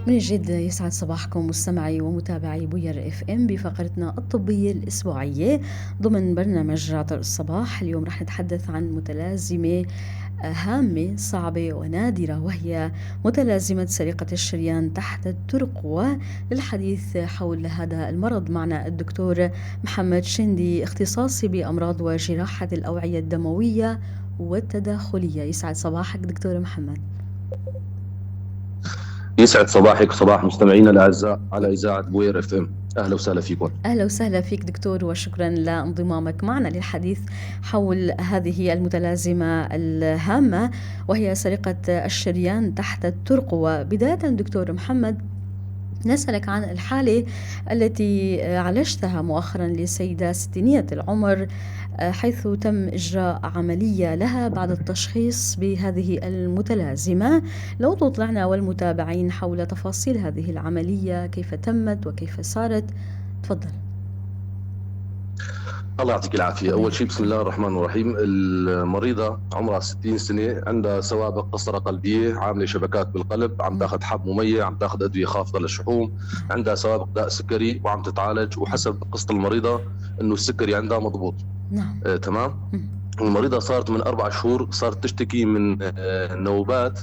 من جد يسعد صباحكم مستمعي ومتابعي بوير اف ام بفقرتنا الطبية الاسبوعية ضمن برنامج عطر الصباح. اليوم رح نتحدث عن متلازمة هامة صعبة ونادرة، وهي متلازمة سرقة الشريان تحت الترقوة. للحديث حول هذا المرض معنا الدكتور محمد شندي، اختصاصي بأمراض وجراحة الأوعية الدموية والتداخلية. يسعد صباحك دكتور محمد. يسعد صباحك وصباح مستمعينا الاعزاء على اذاعة بوير اف ام. اهلا وسهلا فيكم. اهلا وسهلا فيك دكتور، وشكرا لانضمامك معنا للحديث حول هذه المتلازمه الهامة وهي سرقه الشريان تحت الترقوه. بداية دكتور محمد، نسألك عن الحالة التي عالجتها مؤخرا لسيدة ستينية العمر، حيث تم إجراء عملية لها بعد التشخيص بهذه المتلازمة. لو تطلعنا والمتابعين حول تفاصيل هذه العملية، كيف تمت وكيف صارت؟ تفضل. الله يعطيك العافية. أول شيء بسم الله الرحمن الرحيم. المريضة عمرها 60 سنة، عندها سوابق قسطرة قلبية، عاملة شبكات بالقلب، عم تاخذ حب مميع، عم تاخذ أدوية خافضة للشحوم، عندها سوابق داء سكري وعم تتعالج. وحسب قصة المريضة إنه السكري عندها مضبوط. تمام. المريضة صارت من 4 شهور صارت تشتكي من نوبات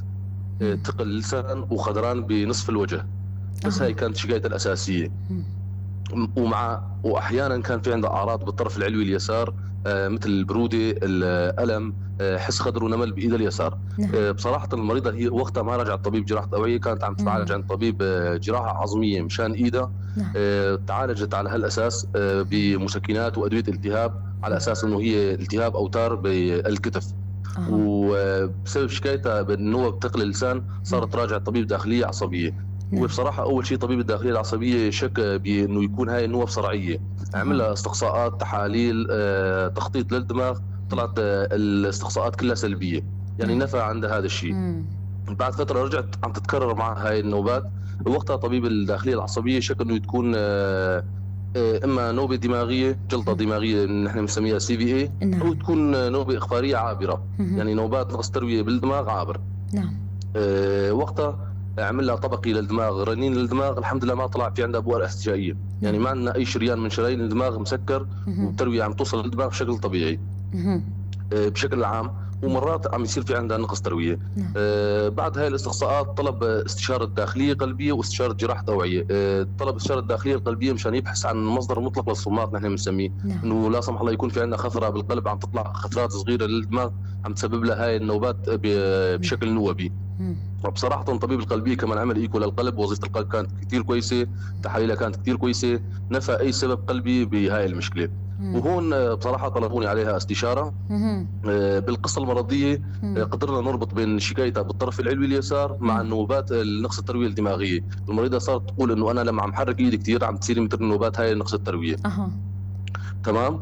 ثقل لسان وخدران بنصف الوجه، بس هاي كانت شكايتها الأساسية. وأحيانا كان في عندها أعراض بالطرف العلوي اليسار، مثل البرودة، الألم، حس خدر ونمل بإيدها اليسار. بصراحة المريضة هي وقتها ما راجعت طبيب جراحة أوعية، كانت عم تتعالج عند طبيب جراحة عظمية مشان إيدها. تعالجت على هالأساس، بمسكنات وأدوية التهاب، على أساس إنه هي التهاب أوتار بالكتف. وبسبب شكايتها بالنوب بثقل اللسان صارت تراجع طبيب داخلية عصبية. وبصراحة أول شيء طبيب الداخلية العصبية شك بأنه يكون هاي النوب صرعية، عمل لها استقصاءات، تحاليل، تخطيط للدماغ، طلعت الاستقصاءات كلها سلبية، يعني نفى عندها هذا الشيء. بعد فترة رجعت عم تتكرر مع هاي النوبات، وقتها طبيب الداخلية العصبية شك أنه تكون إما نوبة دماغية، جلطة دماغية نحن بنسميها سي في اي، أو تكون نوبة إخفارية عابرة، يعني نوبات نقص تروية بالدماغ عابر. وقتها عمل لها طبقي للدماغ، رنين للدماغ، الحمد لله ما طلع في عندها بؤر احتشائية، يعني ما عندنا أي شريان من شرايين الدماغ مسكر، والتروية عم توصل للدماغ بشكل طبيعي. بشكل عام، ومرات عم يصير في عندها نقص تروية. بعد هاي الاستقصاءات طلب استشارة داخلية قلبية واستشارة جراحة أوعية. طلب استشارة داخلية القلبية مشان يبحث عن مصدر مطلق للصمات، نحن بنسميه، إنه لا سمح الله يكون في عندنا خثرة بالقلب عم تطلع خثرات صغيرة للدماغ عم تسبب لها هاي النوبات بشكل نوبي. وبصراحة طبيب القلبية كمان عمل إيكو للقلب، وظيفة القلب كانت كتير كويسة، تحاليلها كانت كتير كويسة، نفى أي سبب قلبي بهاي المشكلة. وهون بصراحة طلبوني عليها استشارة. بالقصة المرضية، قدرنا نربط بين شكايتها بالطرف العلوي اليسار مع النوبات النقص التروية الدماغية. المريضة صارت تقول إنه أنا لما عم حرك إيدي كتير عم تصير مثل النوبات هاي نقص التروية. تمام؟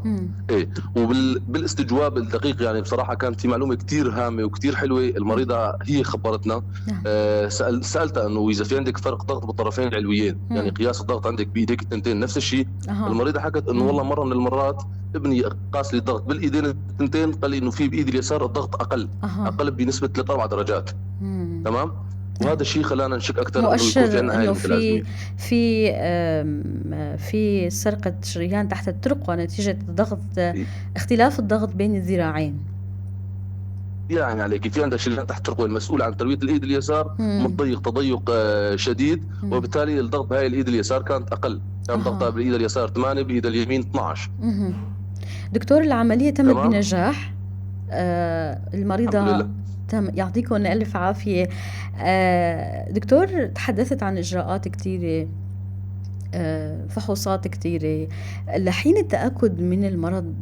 إيه. وبالاستجواب الدقيق بصراحة كانت في معلومة كتير هامة وكتير حلوة المريضة هي خبرتنا. سألتها إنه إذا في عندك فرق ضغط بالطرفين العلويين، يعني قياس الضغط عندك بإيديك التنتين نفس الشيء. المريضة حكت إنه والله مرة من المرات ابني قاس لي الضغط بالإيدين التنتين، قال لي إنه في بإيدي اليسار الضغط أقل بنسبة 3-4 درجات. تمام؟ وهذا الشيء خلانا نشك أكثر إنه يكون مؤشر في عندنا هاي إنه المتلازمة. في سرقة شريان تحت الترقوة نتيجة اختلاف الضغط بين الذراعين. يعني عليك في عندها شريان تحت الترقوة المسؤول عن تروية الإيد اليسار متضيق تضيق شديد، وبالتالي الضغط بهاي الإيد اليسار كانت أقل، كان ضغطها بالإيد اليسار 8، بالإيد اليمين 12. دكتور، العملية تمت بنجاح. المريضة الحمد لله. تم، يعطيكم ألف عافية. دكتور، تحدثت عن إجراءات كتيرة، فحوصات كتيرة لحين التأكد من المرض.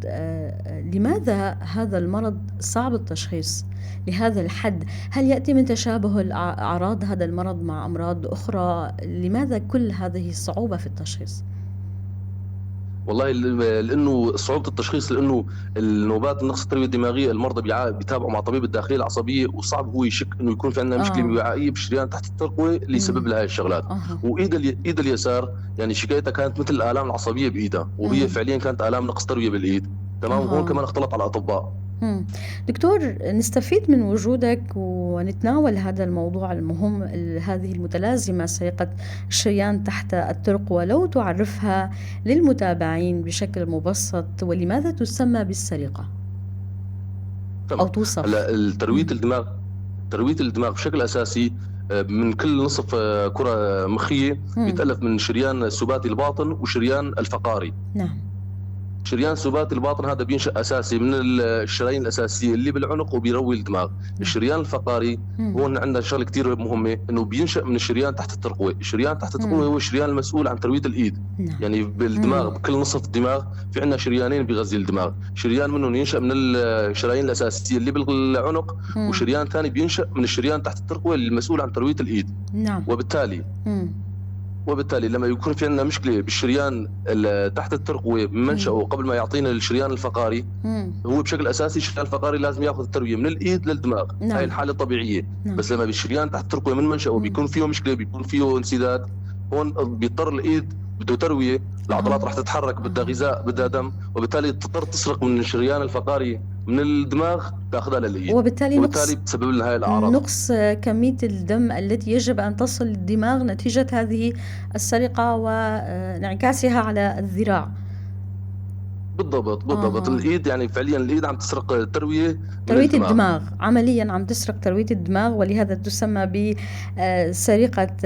لماذا هذا المرض صعب التشخيص لهذا الحد؟ هل يأتي من تشابه أعراض هذا المرض مع أمراض أخرى؟ لماذا كل هذه الصعوبة في التشخيص؟ والله لأنه صعوبة التشخيص، لأنه النوبات النقص التروية الدماغية المرضى بيتابعوا مع طبيب الداخلية العصبية، وصعب هو يشك إنه يكون في عندنا مشكلة وعائية بالشريان تحت الترقوة اللي يسبب لها هاي الشغلات. وإيد إيد اليسار شكايتها كانت مثل الآلام العصبية بإيدها، وهي فعليا كانت آلام نقص تروية بالإيد. تمام؟ وهون كمان اختلط على الأطباء. دكتور، نستفيد من وجودك ونتناول هذا الموضوع المهم، هذه المتلازمة سرقة الشريان تحت الترقوة، لو تعرفها للمتابعين بشكل مبسط، ولماذا تسمى بالسرقة؟ أو توصف؟ هلا تروية الدماغ بشكل أساسي من كل نصف كرة مخية بيتألف من شريان السباتي الباطن وشريان الفقاري. نعم. شريان سباتي الباطن هذا بينشأ أساسي من الشرايين الأساسية اللي بالعنق وبيروي الدماغ. الشريان الفقاري هون عندنا شغلة كثير مهمة، إنه بينشأ من الشريان تحت الترقوة. الشريان تحت الترقوة هو الشريان المسؤول عن تروية الإيد. نعم. يعني بالدماغ بكل نصف الدماغ في عندنا شريانين بيغذي الدماغ، شريان منهم ينشأ من الشرايين الأساسية اللي بالعنق، وشريان ثاني بينشأ من الشريان تحت الترقوة المسؤول عن تروية الإيد. نعم. وبالتالي لما يكون في عندنا مشكلة بالشريان تحت الترقوة بمنشأه قبل ما يعطينا الشريان الفقاري، هو بشكل أساسي الشريان الفقاري لازم ياخذ التروية من الإيد للدماغ. نعم. هاي الحالة الطبيعية. نعم. بس لما بالشريان تحت الترقوة من منشأه بيكون فيه مشكلة، بيكون فيه انسداد، هون بيضطر الإيد بده تروية، العضلات راح تتحرك، بدها غذاء، بدها دم، وبالتالي تضطر تسرق من الشريان الفقاري من الدماغ تاخذها للإيد، وبالتالي وبالتالي بتسبب لنا هاي الأعراض. نقص كمية الدم التي يجب أن تصل للدماغ نتيجة هذه السرقة وانعكاسها على الذراع. بالضبط. الإيد فعليا الإيد عم تسرق تروية من تروية الدماغ. الدماغ، عمليا عم تسرق تروية الدماغ، ولهذا تسمى بسرقة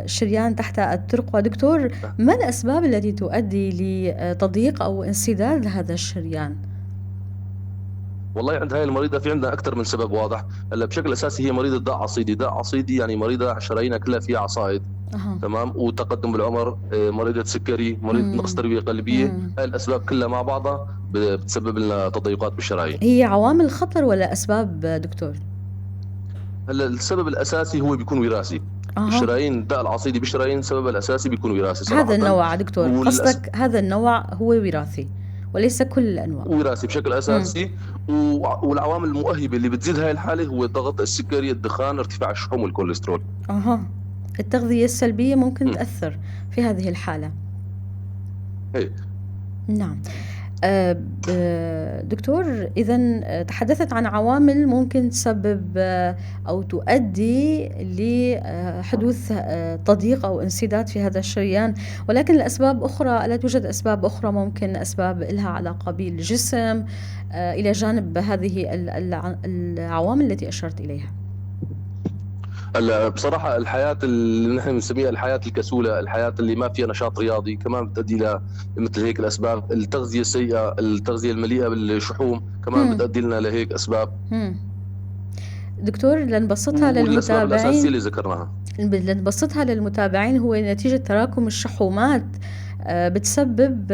شريان تحت الترقوة. دكتور، ما الأسباب التي تؤدي لتضييق أو انسداد هذا الشريان؟ عند هاي المريضة في عندنا أكثر من سبب واضح. هلا بشكل أساسي هي مريضة داء عصيدي، داء عصيدي يعني مريضة شرايينها كلها فيها عصائد. تمام، وتقدم بالعمر، مريضة سكري، مريضة نقص تروية قلبية. هاي الأسباب كلها مع بعضها بتسبب لنا تضيقات بالشرايين. هي عوامل خطر ولا أسباب دكتور؟ هلا السبب الأساسي هو بيكون وراثي. الشرايين، الداء العصيدي بالشرايين السبب الأساسي بيكون وراثي صراحة. هذا النوع دكتور، قصدك هذا النوع هو وراثي وليس كل الأنواع. وراثي بشكل أساسي. والعوامل المؤهبة اللي بتزيد هاي الحالة هو الضغط، السكري، الدخان، ارتفاع الشحوم والكوليسترول. التغذية السلبية ممكن تأثر في هذه الحالة. إيه. نعم. دكتور، إذن، تحدثت عن عوامل ممكن تسبب، أو تؤدي لحدوث، تضييق أو انسداد في هذا الشريان، ولكن الأسباب أخرى، ألا توجد أسباب أخرى ممكن أسباب لها علاقة بالجسم، إلى جانب هذه العوامل التي أشرت إليها؟ هلا بصراحة الحياة اللي نحن بنسميها الحياة الكسولة، الحياة اللي ما فيها نشاط رياضي، كمان بتؤدي ل مثل هيك الأسباب. التغذية السيئة، التغذية المليئة بالشحوم كمان بتؤدي لنا لهيك أسباب. دكتور، لنبسطها والأسباب للمتابعين، الأساسية اللي ذكرناها. لنبسطها للمتابعين، هو نتيجة تراكم الشحومات، بتسبب،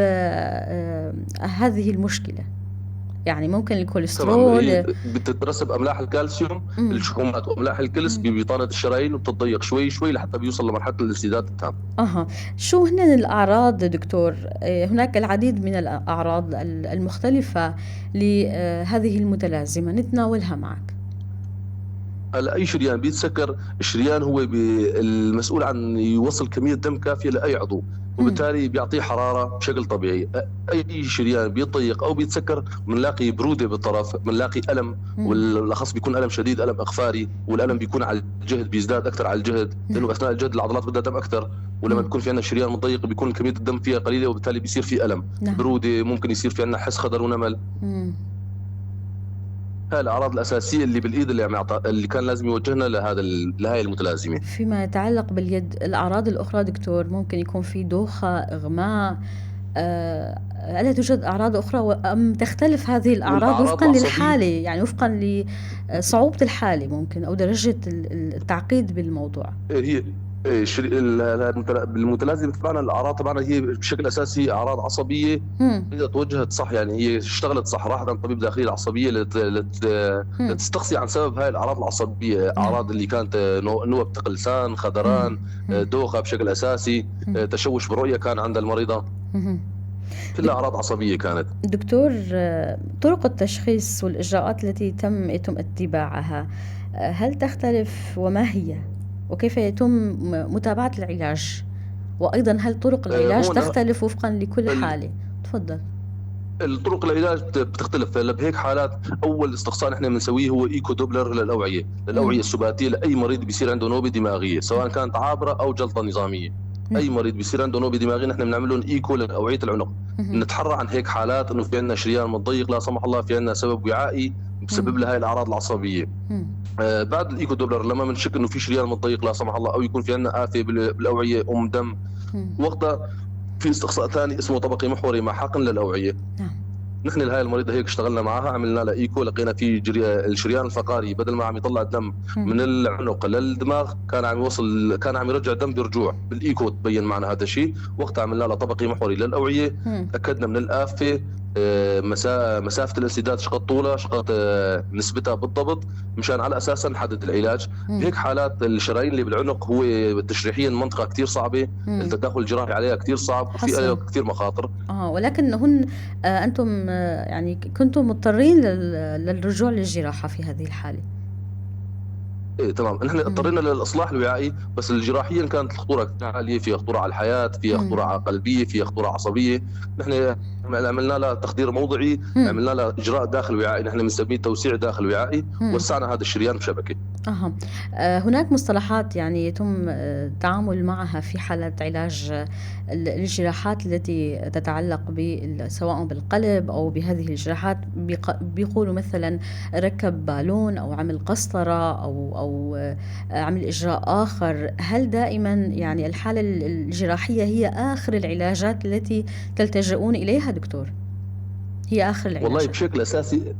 هذه المشكلة. يعني ممكن الكوليسترول طبعاً، هي بتترسب أملاح الكالسيوم، الشحومات وأملاح الكلس ببطانة الشرايين، وبتتضيق شوي شوي لحتى بيوصل لمرحلة الانسداد التام. شو هن الأعراض دكتور؟ هناك العديد من الأعراض المختلفة لهذه المتلازمة، نتناولها معك. هلا أي شريان بيتسكر، الشريان هو المسؤول عن يوصل كمية دم كافية لأي عضو، وبالتالي بيعطيه حرارة بشكل طبيعي. أي شريان بيتضيق أو بيتسكر بنلاقي برودة بالطرف، بنلاقي ألم، والأخص بيكون ألم شديد، ألم إقفاري، والألم بيكون على الجهد، بيزداد أكثر على الجهد، لأنه أثناء الجهد العضلات بدها دم أكثر، ولما بيكون في عندنا شريان متضيق بيكون كمية الدم فيها قليلة، وبالتالي بيصير في ألم. برودة، ممكن يصير في عندنا حس خدر ونمل. هاي الأعراض الأساسية اللي بالإيد اللي عم يعطى، اللي كان لازم يوجهنا لهاي المتلازمة. فيما يتعلق باليد، الأعراض الأخرى دكتور ممكن يكون في دوخة، إغماء، ألا توجد أعراض أخرى أم تختلف هذه الأعراض والأعراض وفقاً العصبية. للحالة، يعني وفقاً لصعوبة الحالة ممكن أو درجة التعقيد بالموضوع؟ إيه، هي إيه، بالمتلازمة تبعنا الأعراض تبعنا هي بشكل أساسي أعراض عصبية. إذا توجهت صح، يعني هي اشتغلت صح، راحت عند طبيب داخلي العصبية لتستقصي عن سبب هاي الأعراض العصبية، أعراض اللي كانت نوب ثقل لسان، خدران، دوخة بشكل أساسي، تشوش بالرؤية كان عند المريضة. كلها أعراض عصبية كانت. دكتور، طرق التشخيص والإجراءات التي يتم اتباعها، هل تختلف وما هي؟ وكيف يتم متابعة العلاج؟ وأيضا هل طرق العلاج هون تختلف وفقا لكل حالة؟ تفضل. الطرق العلاج بتختلف بهيك حالات. اول استقصاء نحن بنسويه هو echo Doppler للاوعيه، للاوعيه السباتيه لاي مريض بيصير عنده نوبه دماغية سواء كانت عابرة او جلطة نظامية. اي مريض بيصير عنده نوبه دماغية نحن بنعمل لهم ايكو لاوعيه العنق. نتحرى عن هيك حالات انه في عندنا شريان متضيق لا سمح الله، في عندنا سبب وعائي بسبب لها هاي الاعراض العصبية. بعد ال echo Doppler لما بنشك انه في شريان متضيق لا سمح الله او يكون في عندنا آفة بالاوعيه ام دم، وقتها في استقصاء ثاني اسمه طبقي محوري مع حقن للاوعيه. نحن لهي المريضة هيك اشتغلنا معها، عملنا لها ايكو، لقينا في الشريان الفقاري بدل ما عم يطلع دم من العنق للدماغ كان عم يوصل، كان عم يرجع دم برجوع بالايكو، تبين معنا هذا الشيء. وقتها عملنا لها طبقي محوري للاوعيه، تاكدنا من الافة، مسافة الانسداد شقد طولها، شقد نسبتها بالضبط، مشان على اساسها نحدد العلاج. بهيك حالات الشرايين اللي بالعنق هو تشريحيا منطقة كثير صعبة، التدخل الجراحي عليها كثير صعب وفي كثير مخاطر. ولكن هن انتم يعني كنتم مضطرين للرجوع للجراحه في هذه الحالة. ايه تمام، نحن اضطرينا للاصلاح الوعائي، بس الجراحيا كانت الخطورة كثير عالية، فيها خطورة على الحياة، فيها خطورة على قلبية، فيها خطورة عصبية. نحن عملنا لها تخدير موضعي، عملنا لها اجراء داخل وعائي، نحن بنسميه توسيع داخل وعائي، وسعنا هذا الشريان بشبكة. هناك مصطلحات يعني يتم التعامل معها في حالة علاج الجراحات التي تتعلق سواء بالقلب أو بهذه الجراحات، بيقولوا مثلا ركب بالون أو عمل قسطرة أو عمل إجراء آخر. هل دائما يعني الحالة الجراحية هي آخر العلاجات التي تلتجئون إليها دكتور؟ هي آخر العلاجات؟ والله بشكل أساسي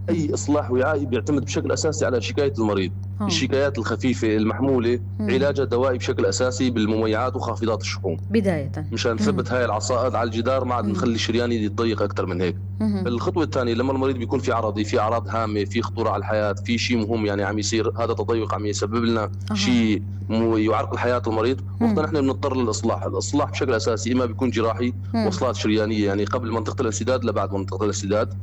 أي إصلاح وعائي بيعتمد بشكل أساسي على شكاية المريض. الشكايات الخفيفة المحمولة علاجها دوائي بشكل أساسي بالمميعات وخافضات الشحوم بداية، مشان نثبت هاي العصائد على الجدار، ما عاد نخلي الشريان يتضيق أكثر من هيك. الخطوة الثانية لما المريض بيكون في عرضي، في أعراض هامة، في خطورة على الحياة، في شيء مهم يعني عم يصير، هذا تضيق عم يسبب لنا شيء يعرقل حياة المريض، وقتها نحن بنضطر للإصلاح. الإصلاح بشكل أساسي إما بيكون جراحي، وصلات شريانية يعني قبل منطقة الانسداد لبعد منطقة الانسداد،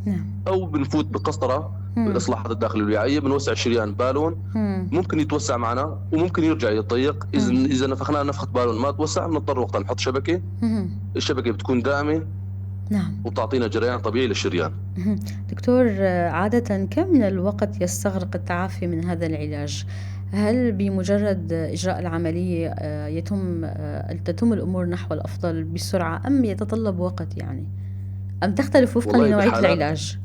أو بنفوت بقسطرة بالإصلاحات الداخل الوعائية، بنوسع الشريان بالون، ممكن يتوسع معنا وممكن يرجع يتضيق. إذا نفخناه نفخة بالون ما توسع، بنضطر وقتها نحط شبكة. الشبكة بتكون دائمة، وبتعطينا جريان طبيعي للشريان. دكتور، عادة كم من الوقت يستغرق التعافي من هذا العلاج؟ هل بمجرد إجراء العملية تتم الأمور نحو الأفضل بسرعة أم يتطلب وقت يعني؟ أم تختلف وفقا لنوعية العلاج؟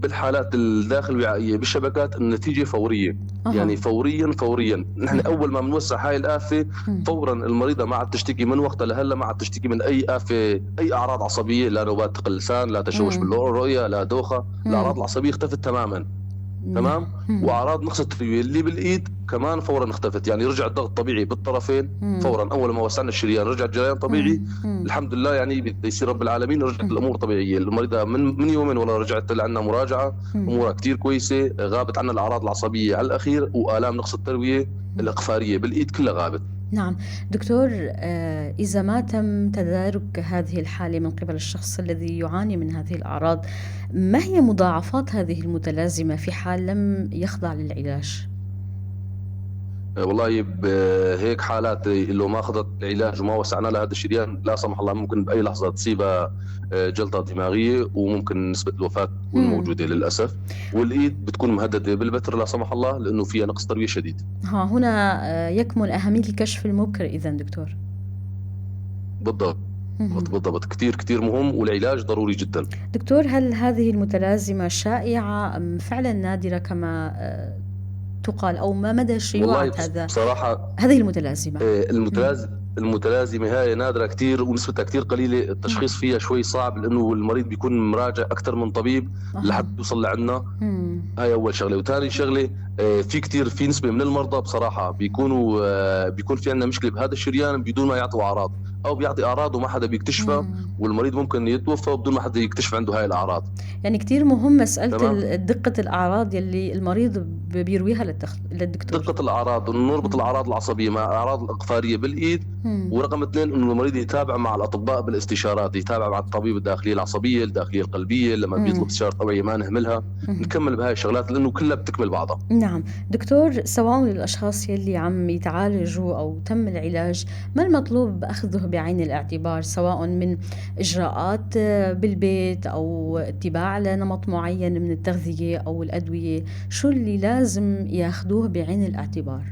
بالحالات الداخل الوعائية بالشبكات النتيجة فورية. يعني فوريا نحن أول ما بنوسع هاي الآفة فورا المريضة ما عاد تشتكي من وقتها لهلا، ما عاد تشتكي من أي آفة، أي أعراض عصبية، لا نوبات ثقل لسان، لا تشوش بالرؤية، لا دوخة. الأعراض العصبية اختفت تماما. تمام. واعراض نقص التروية اللي بالايد كمان فورا اختفت، يعني رجع الضغط طبيعي بالطرفين فورا. اول ما وسعنا الشريان رجع الجريان طبيعي. الحمد لله، يعني بيصير رب العالمين رجعت الامور طبيعية. المريضة من يومين ولا رجعت لعنا مراجعه، امورها كثير كويسة، غابت عنا الاعراض العصبية على الاخير، والام نقص التروية الاقفاريه بالايد كلها غابت. نعم دكتور، إذا ما تم تدارك هذه الحالة من قبل الشخص الذي يعاني من هذه الأعراض، ما هي مضاعفات هذه المتلازمة في حال لم يخضع للعلاج؟ والله بهيك حالات اللي ما أخذت العلاج وما وسعنا لها هذا الشريان لا سمح الله ممكن بأي لحظة تصيبها جلطة دماغية، وممكن نسبة الوفاة تكون موجودة للأسف، والإيد بتكون مهددة بالبتر لا سمح الله لأنه فيها نقص تروية شديد. هنا يكمن أهمية الكشف المبكر إذا دكتور. بالضبط بالضبط، كثير كثير مهم، والعلاج ضروري جدا. دكتور، هل هذه المتلازمة شائعة أم فعلا نادرة كما تقال، أو ما مدى شيوع هذا بصراحة هذه المتلازمة؟ المتلازمة هاي نادرة كثير ونسبتها كثير قليلة، التشخيص فيها شوي صعب لأنه المريض بيكون مراجع أكثر من طبيب لحد يوصل لعنا. هاي أول شغلة. وثاني شغلة، في كثير في نسبة من المرضى بصراحة بيكون في عندنا مشكلة بهذا الشريان بدون ما يعطوا أعراض، أو بيعطي أعراض وما حدا بيكتشفها، والمريض ممكن يتوفى بدون ما حدا يكتشف عنده هاي الأعراض. يعني كثير مهم مسألة دقة الأعراض يلي المريض بيرويها للدكتور. دقة الأعراض، نربط الأعراض العصبية مع الأعراض الإقفارية بالإيد، ورقم 2 انه المريض يتابع مع الاطباء بالاستشارات، يتابع مع الطبيب الداخلية العصبية، الداخلية القلبية، لما بيطلب استشاره اوعيه ما نهملها، نكمل بهاي الشغلات لانه كلها بتكمل بعضها. نعم دكتور، سواء للاشخاص يلي عم يتعالجوا او تم العلاج، ما المطلوب اخذه بعين الاعتبار، سواء من اجراءات بالبيت او اتباع لنمط معين من التغذية او الادوية، شو اللي لازم ياخذوه بعين الاعتبار؟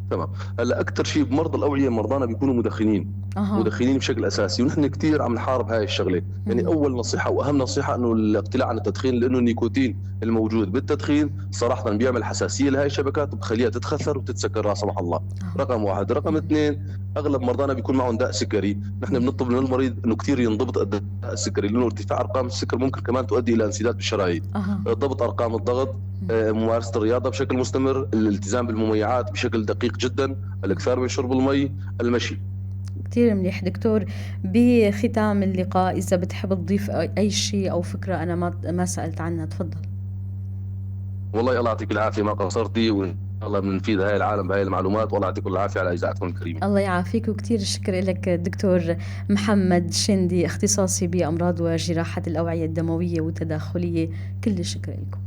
تمام. هلا اكثر شيء بمرضى الاوعية مرضانا بيكونوا مدخنين. مدخنين بشكل اساسي، ونحن كثير عم نحارب هاي الشغلة. يعني اول نصيحة واهم نصيحة انه الاقتلاع عن التدخين، لانه النيكوتين الموجود بالتدخين صراحة بيعمل حساسية لهي الشبكات وبخليها تتخثر وتتسكر لا سمح الله. رقم 1. رقم 2، اغلب مرضانا بيكون معهم داء سكري، نحن بنطلب من المريض انه كثير ينضبط الداء السكري، لانه ارتفاع ارقام السكر ممكن كمان تؤدي الى انسداد بالشرايين. ضبط ارقام الضغط، ممارسة الرياضة بشكل مستمر، الالتزام بالمميعات بشكل دقيق جدا، الاكثار من شرب المي، المشي. كثير منيح دكتور. بختام اللقاء إذا بتحب تضيف أي شيء أو فكرة أنا ما سألت عنها، تفضل. والله الله يعطيك العافية، ما قصرتي، وإن شاء الله بنفيد هاي العالم بهاي المعلومات، والله يعطيكم العافية على إذاعتكم الكريمة. الله يعافيك، وكثير الشكر لك دكتور محمد شندي، اختصاصي بأمراض وجراحة الأوعية الدموية والتداخلية، كل الشكر لكم.